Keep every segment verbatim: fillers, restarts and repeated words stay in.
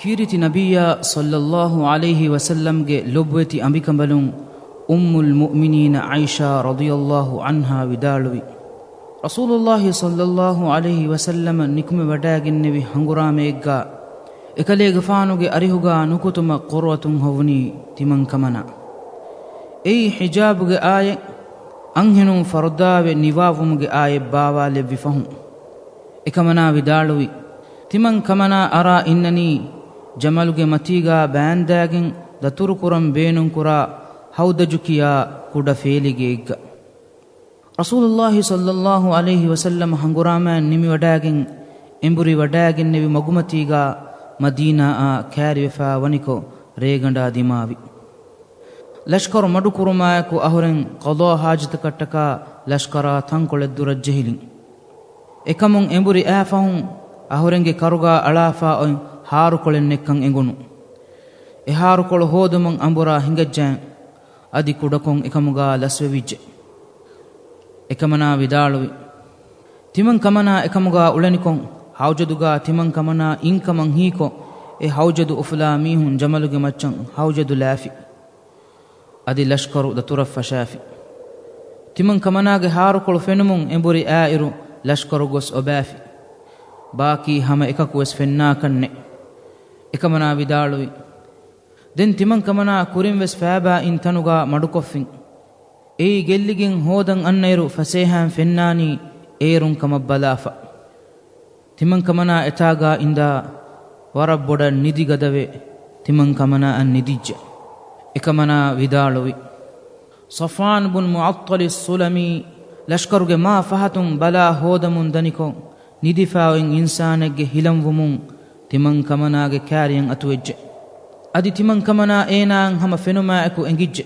ކީރިތި ނަބިއްޔާ ޞައްލައްލާހު ޢަލައިހި ވަސައްލަމްގެ ލޮބުވެތި އަނބިކަނބަލުން އުއްމުލް މުއުމިނީނަ ޢާއިޝާ ރަޟިޔައްލާހު ޢަންހާ ވިދާޅުވި، ރަސޫލުއްލާހި ޞައްލައްލާހު ޢަލައިހި ވަސައްލަމަ ނިކުމެވަޑައިގެންނެވި ހަނގުރާމައެއްގާ އެކަލޭގެފާނުގެ އަރިހުގާ ނުކުތުމަށް ޤުރުއަތުން ހޮވުނީ ތިމަންކަމަނާ. އެއީ ޙިޖާބުގެ އާޔަތް، އަންހެނުން ފަރުދާވެ ނިވާވުމުގެ އާޔަތް ބާވާލެއްވި ފަހުން. އެކަމަނާ ވިދާޅުވި، ތިމަންކަމަނާ އަރާ އިންނަނީ ޖަމަލުގެ މަތީގާ ބާންދާގެން ދަތުރުކުރަން ބޭނުންކުރާ ޙައުދަޖު ކިޔާ ކުޑަ ފޭލިގެއެއްގަ. ރަސޫލުއްލާހި ޞައްލައްލާހު ޢަލައިހި ވަސައްލަމަ ހަނގުރާމައިން ނިމިވަޑައިގެން އެނބުރި ވަޑައިގެންނެވި މަގުމަތީގާ މަދީނާއާ ކައިރިވެފާ ވަނިކޮށް ރޭގަނޑާ ދިމާވި. ލަޝްކަރު މަޑުކުރުމާއެކު އަހުރެން ޤަޟާ ޙާޖަތަކަށްޓަކާ ލަޝްކަރާ ތަންކޮޅެއް ދުރަށް ޖެހިލިން. އެކަމުން އެނބުރި އާފަހުން އަހުރެންގެ ކަރުގާ އަޅާފާ އޮތް ހާރުކޮޅެއް ނެއްކަން އެނގުނު. އެ ހާރުކޮޅު ހޯދުމަށް އަނބުރާ ހިނގައްޖައިން އަދި ކުޑަކޮށް އެކަމުގާ ލަސްވެވިއްޖެ. އެކަމަނާ ވިދާޅުވި، ތިމަންކަމަނާ އެކަމުގާ އުޅެނިކޮށް، ހައުޖަދުގާ ތިމަންކަމަނާ އިންކަމަށް ހީކޮށް، އެ ހައުޖަދު އުފުލާ މީހުން ޖަމަލުގެ މައްޗަށް ހައުޖަދު ލާފި. އަދި ލަޝްކަރު ދަތުރަށް ފަށާފި. ތިމަންކަމަނާގެ ހާރުކޮޅު ފެނުމުން އެނބުރި އާއިރު ލަޝްކަރު ގޮސް އޮބާފި. ބާކީ ހަމަ އެކަކުވެސް ފެންނާކަށްނެއް. އެކަމަނާ ވިދާޅުވި، ދެން ތިމަންކަމަނާ ކުރިންވެސް ފައިބާ އިން ތަނުގާ މަޑުކޮށްފިން. އެއީ ގެއްލިގެން ހޯދަން އަންނައިރު ފަސޭހައިން ފެންނާނީ އޭރުން ކަމަށް ބަލާފަ. ތިމަންކަމަނާ އެތާގާ އިންދާ ވަރަށް ބޮޑަށް ނިދި ގަދަވެ، ތިމަންކަމަނާއަށް ނިދިއްޖެ. އެކަމަނާ ވިދާޅުވި، ޞަފްވާން ބުން މުޢައްޠަލި ސުލަމީ ލަޝްކަރުގެ މާ ފަހަތުން ބަލާ ހޯދަމުން ދަނިކޮށް، ނިދިފާ އޮތް އިންސާނެއްގެ ހިލަންވުމުން ތިމަންކަމަނާގެ ކާރިއަށް އަތުވެއްޖެ. އަދި ތިމަންކަމަނާ އޭނާއަށް ހަމަ ފެނުމާއެކު އެނގިއްޖެ.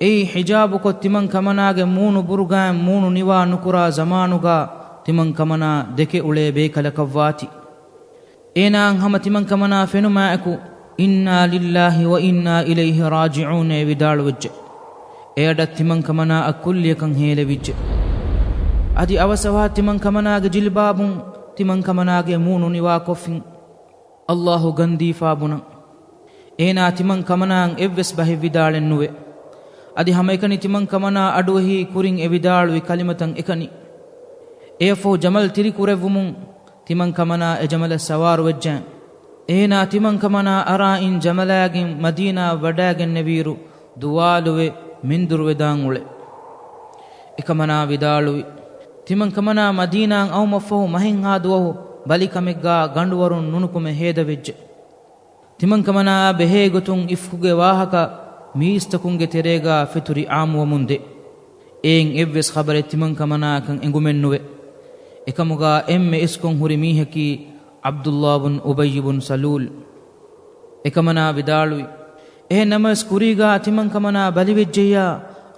އެއީ ޙިޖާބުކޮށް ތިމަންކަމަނާގެ މޫނު ބުރުގާއިން މޫނު ނިވާ ނުކުރާ ޒަމާނުގާ ތިމަންކަމަނާ ދެކެ އުޅޭ ބޭކަލަކަށްވާތީ. އޭނާއަށް ހަމަ ތިމަންކަމަނާ ފެނުމާއެކު، "އިންނާ ލިއްލާހި ވަ އިންނާ އިލައިހި ރާޖިޢޫނޭ" ވިދާޅުވެއްޖެ. އެއަޑަށް ތިމަންކަމަނާއަށް ކުއްލިއަކަށް ހޭލެވިއްޖެ. އަދި އަވަސްއަވަހަށް ތިމަންކަމަނާގެ ޖިލްބާބުން ތިމަންކަމަނާގެ މޫނު ނިވާކޮށްފިން. އައްލާހު ގަންދީފާ ބުނަން. އޭނާ ތިމަންކަމަނާއަށް އެއްވެސް ބަހެއް ވިދާޅެއް ނުވޭ. އަދި ހަމައެކަނި ތިމަންކަމަނާ އަޑުއެހީ ކުރިން އެ ވިދާޅުވި ކަލިމަތައް އެކަނި. އެއަށްފަހު ޖަމަލް ތިރިކުރެއްވުމުން ތިމަންކަމަނާ އެ ޖަމަލަށް ސަވާރުވެއްޖެ. އޭނާ ތިމަންކަމަނާ އަރާ އިން ޖަމަލާގެން މަދީނާއަށް ވަޑައިގެންނެވިއިރު ދުވާލުވެ މެންދުރުވެދާން އުޅެ. އެކަމަނާ ވިދާޅުވި، ތިމަންކަމަނާ މަދީނާއަށް އައުމަށްފަހު މަހެއްހާ ދުވަހު ބަލިކަމެއްގާ ގަނޑުވަރުން ނުނުކުމެ ހޭދަވެއްޖެ. ތިމަންކަމަނާއާ ބެހޭގޮތުން އިފްކުގެ ވާހަކަ މީސްތަކުންގެ ތެރޭގާ ފެތުރި އާއްމުވަމުންދޭ. އެއިން އެއްވެސް ޚަބަރެއް ތިމަންކަމަނާއަކަށް އެނގުމެއްނުވޭ. އެކަމުގާ އެންމެ އިސްކޮށް ހުރި މީހަކީ ޢަބްދުﷲ ބުން އުބައްޔު ބުން ސަލޫލް. އެކަމަނާ ވިދާޅުވި، އެހެން ނަމަވެސް ކުރީގާ ތިމަންކަމަނާ ބަލިވެއްޖެއްޔާ،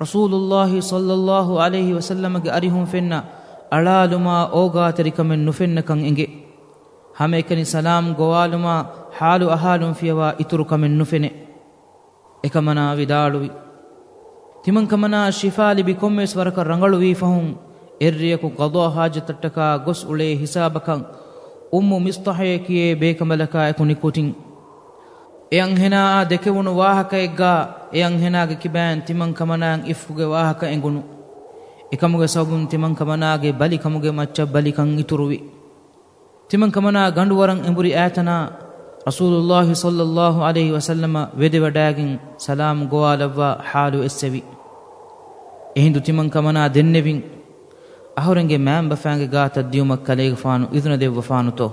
ރަސޫލުﷲ ޞައްލައްލާހު ޢަލައިހި ވަސައްލަމަގެ އަރިހުން ފެންނަ އަޅާލުމާ އޯގާތެރިކަމެއް ނުފެންނަކަން އެނގޭ. ހަމައެކަނި ސަލާމް ގޮވާލުމާ ޙާލު އަހާލުން ފިޔަވާ އިތުރު ކަމެއް ނުފެނޭ. އެކަމަނާ ވިދާޅުވި، ތިމަންކަމަނާ ޝިފާ ލިބި ކޮންމެވެސް ވަރަކަށް ރަނގަޅުވީ ފަހުން، އެއްރެޔަކު ޤަޟާ ޙާޖަތަށްޓަކާ ގޮސް އުޅޭ ހިސާބަކަށް އުއްމު މިޞްޠަޙޭ ކިޔޭ ބޭކަނބަލަކާއެކު ނިކުތިން. އެ އަންހެނާއާ ދެކެވުނު ވާހަކައެއްގާ އެ އަންހެނާގެ ކިބައިން ތިމަންކަމަނާއަށް އިފްކުގެ ވާހަކަ އެނގުނު. އެކަމުގެ ސަބަބުން ތިމަންކަމަނާގެ ބަލިކަމުގެ މައްޗަށް ބަލިކަން އިތުރުވި. ތިމަންކަމަނާ ގަނޑުވަރަށް އެނބުރި އާތަނާ، ރަސޫލުﷲ ޞައްލައްލާހު ޢަލައިހި ވަސައްލަމަށް ވެދެވަޑައިގެން ސަލާމް ގޮވާލައްވާ ޙާލު އެއްސެވި. އެހިނދު ތިމަންކަމަނާ ދެންނެވިން، އަހުރެންގެ މައިންބަފައިންގެ ގާތަށް ދިޔުމަށް ކަލޭގެފާނު އިޒުނަ ދެއްވަފާނުތޯ؟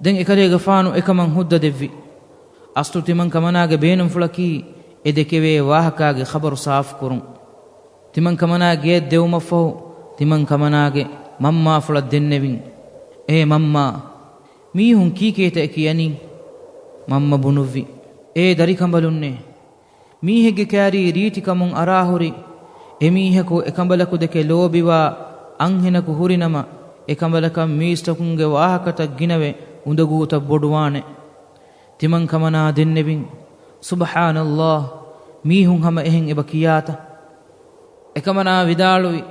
ދެން އެކަލޭގެފާނު އެކަމަށް ހުއްދަ ދެއްވި. އަސްލު ތިމަންކަމަނާގެ ބޭނުންފުޅަކީ އެ ދެކެވޭ ވާހަކާގެ ޚަބަރު ސާފުކުރުން. ތިމަންކަމަނާ ގެޔަށް ދެވުމަށްފަހު، ތިމަންކަމަނާގެ މަންމާފުޅަށް ދެންނެވިން. އޭ މަންމާ، މީހުން ކީކޭތަ އެ ކިޔަނީ؟ މަންމަ ބުނުއްވި، އޭ ދަރިކަނބަލުންނޭ! މީހެއްގެ ކާރީ ރީތިކަމުން އަރާހުރި، އެމީހަކު އެކަނބަލަކު ދެކެ ލޯބިވާ އަންހެނަކު ހުރިނަމަ، އެކަނބަލަކަށް މީސްތަކުންގެ ވާހަކަތައް ގިނަވެ އުނދަގޫތައް ބޮޑުވާނެ. ތިމަންކަމަނާ ދެންނެވިން، ސުބްޙާނައްލާހް، މީހުން ހަމަ އެހެން އެބަ ކިޔާތަ؟ އެކަމަނާ ވިދާޅުވި،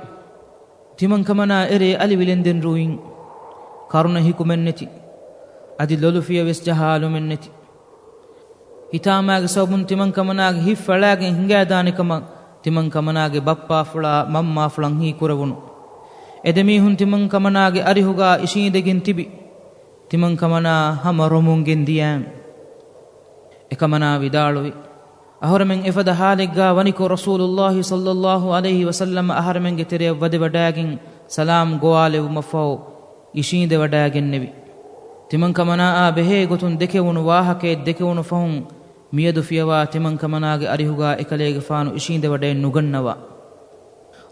ތިމަންކަމަނާ އެރޭ އަލިވިލެންދެން ރުއިން. ކަރުނަ ހިކުމެއްނެތި، އަދި ލޮލުފިޔަވެސް ޖަހާލުމެއްނެތި. ހިތާމާގެ ސަބަބުން ތިމަންކަމަނާގެ ހިތް ފަޅާގެން ހިނގާދާނެކަމަށް ތިމަންކަމަނާގެ ބައްޕާފުޅާ މަންމާފުޅަށް ހީކުރެވުނު. އެދެމީހުން ތިމަންކަމަނާގެ އަރިހުގާ އިށީނދެގެން ތިބި. ތިމަންކަމަނާ ހަމަ ރޮމުންގެން ދިޔައިން. އެކަމަނާ ވިދާޅުވި، އަހަރެމެން އެފަދަ ޙާލެއްގާ ވަނިކޮށް، ރަސޫލުﷲ ޞައްލަﷲ ޢަލައިހި ވަސައްލަމަ އަހަރެމެންގެ ތެރެއަށް ވަދެވަޑާގެން ސަލާމް ގޮވާލެއްވުމަށްފަހު އިށީނދެވަޑާގެންނެވި. ތިމަންކަމަނާއާ ބެހޭ ގޮތުން ދެކެވުނު ވާހަކައެއް ދެކެވުނު ފަހުން، މިއަދު ފިޔަވާ ތިމަންކަމަނާގެ އަރިހުގާ އެކަލޭގެފާނު އިށީނދެވަޑައެއް ނުގަންނަވާ.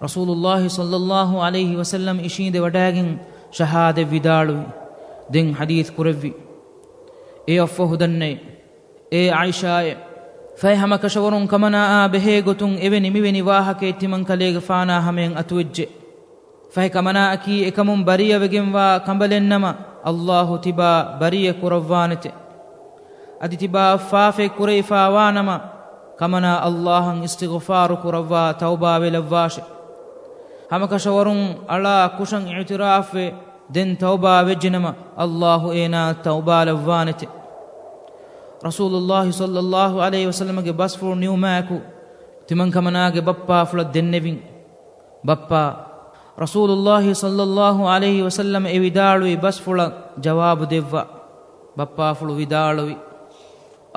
ރަސޫލުﷲ ޞައްލަﷲ ޢަލައިހި ވަސައްލަމަ އިށީނދެވަޑާގެން ޝަހާދަތް ވިދާޅުވި. ދެން ޙަދީޘް ކުރެއްވި. އެއަށްފަހު ދަންނައޭ، އޭ ޢާއިޝާއޭ، ފަހެ ހަމަކަށަވަރުން ކަމަނާއާ ބެހޭ ގޮތުން އެވެނި މިވެނި ވާހަކައެއް ތިމަންކަލޭގެފާނާ ހަމަޔަށް އަތުވެއްޖެ. ފަހެ ކަމަނާއަކީ އެކަމުން ބަރީއަވެގެންވާ ކަނބަލެއްނަމަ، ﷲ ތިބާ ބަރީއަ ކުރައްވާނެތެ. އަދި ތިބާ ފާފައެއް ކުރެވިފާވާނަމަ، ކަމަނާ ﷲ އަށް އިސްތިޣުފާރު ކުރައްވާ ތައުބާވެލައްވާށެ. ހަމަކަށަވަރުން އަޅާ ކުށަށް އިޢުތިރާފްވެ، ދެން ތައުބާ ވެއްޖެނަމަ، ﷲ އޭނާ ތައުބާލައްވާނެތެ. ރަސޫލުﷲ ޞައްލަﷲ ޢަލައިހި ވަސައްލަމަގެ ބަސްފުޅު ނިއުމާއެކު، ތިމަންކަމަނާގެ ބައްޕާފުޅަށް ދެންނެވިން. ބައްޕާ، ރަސޫލުﷲ ޞައްލަﷲ ޢަލައިހި ވަސައްލަމަ އެ ވިދާޅުވި ބަސްފުޅަށް ޖަވާބު ދެއްވާ. ބައްޕާފުޅު ވިދާޅުވި،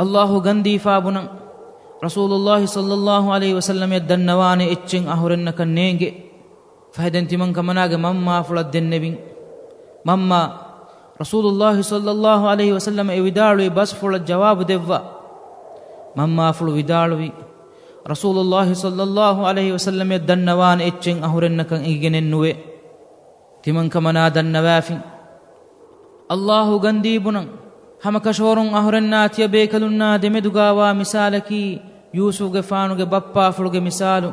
ﷲ ގަންދީފާ ބުނަން، ރަސޫލުﷲ ޞައްލަﷲ ޢަލައިހި ވަސައްލަމައަށް ދަންނަވާނެ އެއްޗެއް އަހުރެންނަކަށް ނޭނގެ. ފަހެ ދެން ތިމަންކަމަނާގެ މަންމާފުޅަށް ދެންނެވިން. މަންމާ، ރަސޫލުﷲ ޞައްލަﷲ ޢަލައިހި ވަސައްލަމަ އެ ވިދާޅުވި ބަސްފުޅަށް ޖަވާބު ދެއްވާ. މަންމާފުޅު ވިދާޅުވި، ރަސޫލުﷲ ޞައްލަﷲ ޢަލައިހި ވަސައްލަމައަށް ދަންނަވާނެ އެއްޗެއް އަހުރެންނަކަށް އެނގިގެނެއް ނުވޭ. ތިމަންކަމަނާ ދަންނަވާފިން. ﷲ ގަންދީ ބުނަން، ހަމަކަށަވަރުން އަހުރެންނާ ތިޔަބޭކަލުންނާ ދެމެދުގާވާ މިސާލަކީ، ޔޫސުފުގެފާނުގެ ބައްޕާފުޅުގެ މިސާލު.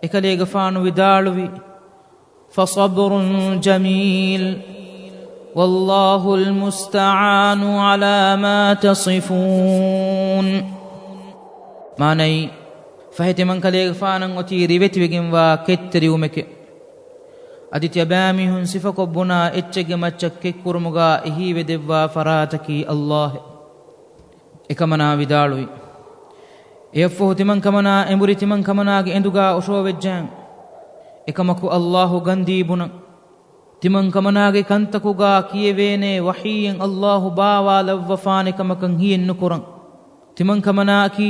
އެކަލޭގެފާނު ވިދާޅުވި، فصبر جميل والله المستعان على ما تصفون. މާނައީ، ފަހެ ތިމަންކަލޭގެފާނަށް އޮތީ ރިވެތިވެގެންވާ ކެތްތެރިވުމެކޭ. އަދި ތިޔަބައިމީހުން ސިފަކޮށް ބުނާ އެއްޗެއްގެ މައްޗަށް ކެތްކުރުމުގާ އެހީވެދެއްވާ ފަރާތަކީ ﷲ. އެކަމަނާ ވިދާޅުވި، އެއަށްފަހު ތިމަންކަމަނާ އެނބުރި ތިމަންކަމަނާގެ އެނދުގާ އޮށޯވެއްޖެ. އެކަމަކު ﷲ ގަންދީ ބުނަން، ތިމަންކަމަނާގެ ކަންތަކުގާ ކިޔެވޭނޭ ވަޙީއެއް ﷲ ބާވާލައްވަފާނެ ކަމަކަށް ހިޔެއްނުކުރަން. ތިމަންކަމަނާއަކީ،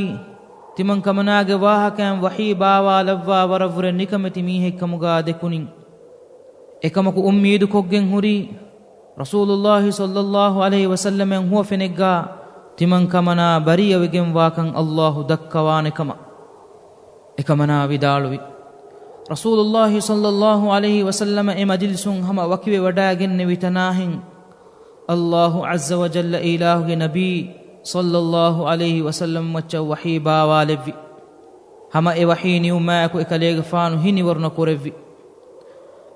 ތިމަންކަމަނާގެ ވާހަކައިން ވަޙީ ބާވާލައްވާ ވަރަށްވުރެ ނިކަމެތި މީހެއްކަމުގާ ދެކުނިން. އެކަމަކު އުއްމީދުކޮށްގެން ހުރީ، ރަސޫލުﷲ ޞައްލަﷲ ޢަލައިހި ވަސައްލަމައަށް ހުވަފެނެއްގާ ތިމަންކަމަނާ ބަރީއަވެގެންވާކަން ﷲ ދައްކަވާނެކަމަށް. އެކަމަނާ ވިދާޅުވި، ރަސޫލުﷲ ޞައްލަﷲ ޢަލައިހި ވަސައްލަމަ އެ މަޖިލިސުން ހަމަ ވަކިވެވަޑައިގެންނެވި ތަނާހެން، ﷲ ޢައްޒަ ވަޖައްލަ އިލާހުގެ ނަބީ ޞައްލަﷲ ޢަލައިހި ވަސައްލަމަ މައްޗަށް ވަޙީ ބާވާލެއްވި. ހަމަ އެ ވަޙީ ނިއުމާއެކު އެކަލޭގެފާނު ހިނިވަރުނަ ކުރެއްވި.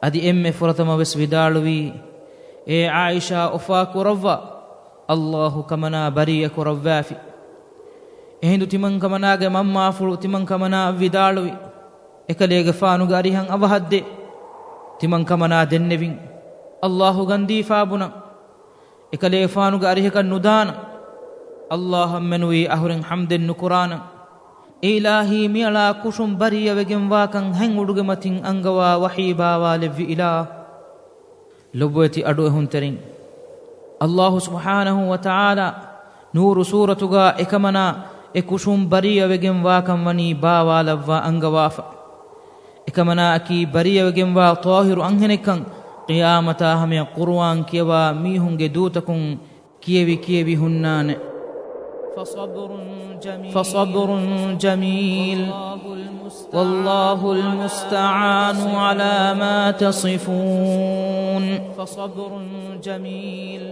އަދި އެންމެ ފުރަތަމަވެސް ވިދާޅުވީ، އޭ ޢާއިޝާ އުފާ ކުރައްވާ، ﷲ ކަމަނާ ބަރީއަ ކުރައްވާފި. އެހިނދު ތިމަންކަމަނާގެ މަންމާފުޅު ތިމަންކަމަނާއަށް ވިދާޅުވި، އެކަލޭގެފާނުގެ އަރިހަށް އަވަހަށްދޭ. ތިމަންކަމަނާ ދެންނެވިން، ﷲ ގަންދީފާ ބުނަން، އެކަލޭގެފާނުގެ އަރިހަކަށް ނުދާނަން. ﷲ އަށްމެނުވީ އަހުރެން ޙަމްދެއް ނުކުރާނަން. އޭ އިލާހީ، މިއަޅާ ކުށުން ބަރީއަވެގެންވާކަން ހަތް އުޑުގެ މަތިން އަންގަވާ ވަޙީ ބާވާލެއްވި އިލާހު. ލޮބުވެތި އަޑުއެހުންތެރިން، ﷲ ސުބްޙާނަހޫ ވަތަޢާލާ ނޫރު ސޫރަތުގާ އެކަމަނާ އެ ކުށުން ބަރީއަވެގެންވާކަން ވަނީ ބާވާލައްވާ އަންގަވާފަ. އެކަމަނާއަކީ ބަރީއަވެގެންވާ ޠާހިރު އަންހެނެއްކަން، ޤިޔާމަތާ ހަމަޔަށް ޤުރުއާން ކިޔަވާ މީހުންގެ ދޫތަކުން ކިޔެވި ކިޔެވި ހުންނާނެ. فصبر جميل والله المستعان على ما تصفون. فصبر جميل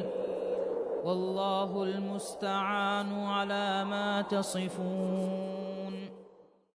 والله المستعان على ما تصفون.